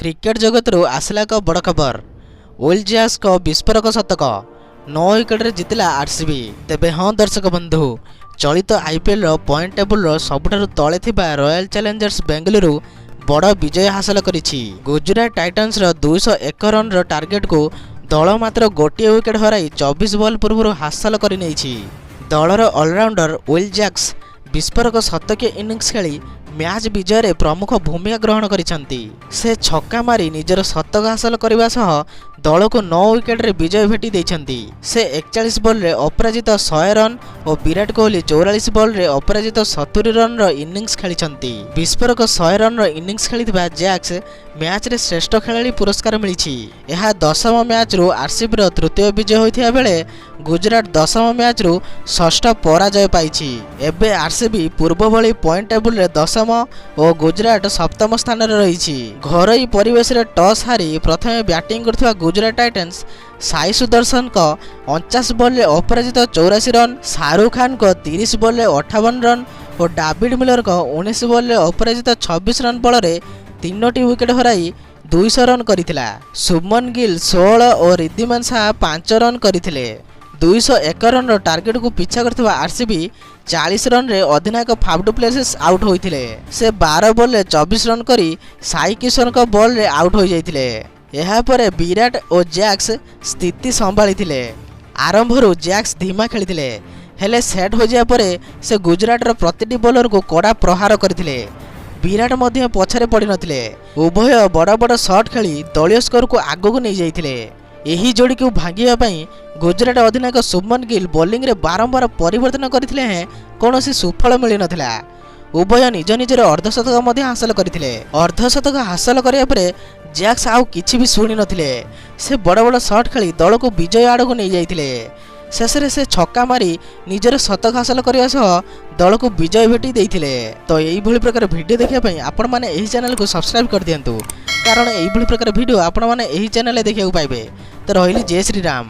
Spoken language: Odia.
କ୍ରିକେଟ ଜଗତରୁ ଆସିଲା ଏକ ବଡ଼ ଖବର। Will ଜ୍ୟାକ୍ସଙ୍କ ବିସ୍ଫୋରକ ଶତକ, 9 ୱିକେଟରେ ଜିତିଲା ଆରସିବି। ତେବେ ହଁ ଦର୍ଶକ ବନ୍ଧୁ, ଚଳିତ ଆଇପିଏଲ୍ର ପଏଣ୍ଟ ଟେବୁଲର ସବୁଠାରୁ ତଳେ ଥିବା ରୟାଲ ଚ୍ୟାଲେଞ୍ଜର୍ସ ବେଙ୍ଗାଲୁରୁ ବଡ଼ ବିଜୟ ହାସଲ କରିଛି। ଗୁଜୁରାଟ ଟାଇଟନ୍ସର 201 ରନ୍ର ଟାର୍ଗେଟକୁ ଦଳ ମାତ୍ର ଗୋଟିଏ ୱିକେଟ ହରାଇ 24 ବଲ୍ ପୂର୍ବରୁ ହାସଲ କରିନେଇଛି। ଦଳର ଅଲରାଉଣ୍ଡର will Jacks ବିସ୍ଫୋରକ ଶତକୀୟ ଇନିଂସ ଖେଳି ମ୍ୟାଚ୍ ବିଜୟରେ ପ୍ରମୁଖ ଭୂମିକା ଗ୍ରହଣ କରିଛନ୍ତି। ସେ ଛକା ମାରି ନିଜର ଶତକ ହାସଲ କରିବା ସହ ଦଳକୁ 9 ୱିକେଟରେ ବିଜୟ ଭେଟି ଦେଇଛନ୍ତି। ସେ 41 ବଲ୍ରେ ଅପରାଜିତ 100 ରନ୍ ଓ ବିରାଟ କୋହଲି 44 ବଲ୍ରେ ଅପରାଜିତ 70 ରନ୍ର ଇନିଂସ ଖେଳିଛନ୍ତି। ବିସ୍ଫୋରକ 100 ରନ୍ର ଇନିଂସ ଖେଳିଥିବା ଜ୍ୟାକ୍ସ ମ୍ୟାଚ୍ରେ ଶ୍ରେଷ୍ଠ ଖେଳାଳି ପୁରସ୍କାର ମିଳିଛି। ଏହା 10ମ ମ୍ୟାଚ୍ରୁ ଆରସିବିର ତୃତୀୟ ବିଜୟ ହୋଇଥିବା ବେଳେ ଗୁଜରାଟ 10ମ ମ୍ୟାଚ୍ରୁ ଷଷ୍ଠ ପରାଜୟ ପାଇଛି। ଏବେ ଆରସିବି ପୂର୍ବ ଭଳି ପଏଣ୍ଟ ଟେବୁଲରେ 10ମ ଓ ଗୁଜରାଟ ସପ୍ତମ ସ୍ଥାନରେ ରହିଛି। ଘରୋଇ ପରିବେଶରେ ଟସ୍ ହାରି ପ୍ରଥମେ ବ୍ୟାଟିଂ କରୁଥିବା ଗୁଜରାଟ ଟାଇଟନ୍ସ ସାଇ ସୁଦର୍ଶନଙ୍କ 49 ବଲ୍ରେ ଅପରାଜିତ 84 ରନ୍, ଶାହରୁଖ ଖାନଙ୍କ 30 ବଲ୍ରେ 58 ରନ୍ ଓ ଡାଭିଡ୍ ମିଲରଙ୍କ 19 ବଲ୍ରେ ଅପରାଜିତ 26 ରନ୍ ବଳରେ ତିନୋଟି ୱିକେଟ୍ ହରାଇ 200 ରନ୍ କରିଥିଲା। ଶୁଭମନ ଗିଲ୍ 16 ଓ ରିଦ୍ଧିମାନ ଶାହା 5 ରନ୍ କରିଥିଲେ। 201 ରନ୍ର ଟାର୍ଗେଟକୁ ପିଛା କରିଥିବା ଆରସିବି 40 ରନ୍ରେ ଅଧିନାୟକ ଫାଫ୍ ଡୁପ୍ଲେସିସ୍ ଆଉଟ୍ ହୋଇଥିଲେ। ସେ 12 ବଲ୍ରେ 24 ରନ୍ କରି ସାଇ କିଶୋରଙ୍କ ବଲ୍ରେ ଆଉଟ୍ ହୋଇଯାଇଥିଲେ। ଏହାପରେ ବିରାଟ ଓ ଜ୍ୟାକ୍ସ ସ୍ଥିତି ସମ୍ଭାଳିଥିଲେ। ଆରମ୍ଭରୁ ଜ୍ୟାକ୍ସ ଧୀମା ଖେଳିଥିଲେ, ହେଲେ ସେଟ୍ ହୋଇଯିବା ପରେ ସେ ଗୁଜରାଟର ପ୍ରତିଟି ବୋଲରକୁ କଡ଼ା ପ୍ରହାର କରିଥିଲେ। ବିରାଟ ମଧ୍ୟ ପଛରେ ପଡ଼ିନଥିଲେ। ଉଭୟ ବଡ଼ ବଡ଼ ସଟ୍ ଖେଳି ଦଳୀୟ ସ୍କୋରକୁ ଆଗକୁ ନେଇଯାଇଥିଲେ। ଏହି ଯୋଡ଼ିକୁ ଭାଙ୍ଗିବା ପାଇଁ ଗୁଜରାଟ ଅଧିନାୟକ ଶୁଭମନ ଗିଲ୍ ବୋଲିଂରେ ବାରମ୍ବାର ପରିବର୍ତ୍ତନ କରିଥିଲେ ହେଁ କୌଣସି ସୁଫଳ ମିଳିନଥିଲା। ଉଭୟ ନିଜ ନିଜର ଅର୍ଦ୍ଧଶତକ ମଧ୍ୟ ହାସଲ କରିଥିଲେ। ଅର୍ଦ୍ଧଶତକ ହାସଲ କରିବା ପରେ ଜ୍ୟାକ୍ସ ଆଉ କିଛି ବି ଶୁଣିନଥିଲେ। ସେ ବଡ଼ ବଡ଼ ସଟ୍ ଖେଳି ଦଳକୁ ବିଜୟ ଆଡ଼କୁ ନେଇଯାଇଥିଲେ। ଶେଷରେ ସେ ଛକା ମାରି ନିଜର ଶତକ ହାସଲ କରିବା ସହ ଦଳକୁ ବିଜୟ ଭେଟି ଦେଇଥିଲେ। ତ ଏଇଭଳି ପ୍ରକାର ଭିଡ଼ିଓ ଦେଖିବା ପାଇଁ ଆପଣମାନେ ଏହି ଚ୍ୟାନେଲକୁ ସବସ୍କ୍ରାଇବ୍ କରିଦିଅନ୍ତୁ, କାରଣ ଏଇଭଳି ପ୍ରକାର ଭିଡ଼ିଓ ଆପଣମାନେ ଏହି ଚ୍ୟାନେଲରେ ଦେଖିବାକୁ ପାଇବେ। ତ ରହିଲି, ଜୟ ଶ୍ରୀରାମ।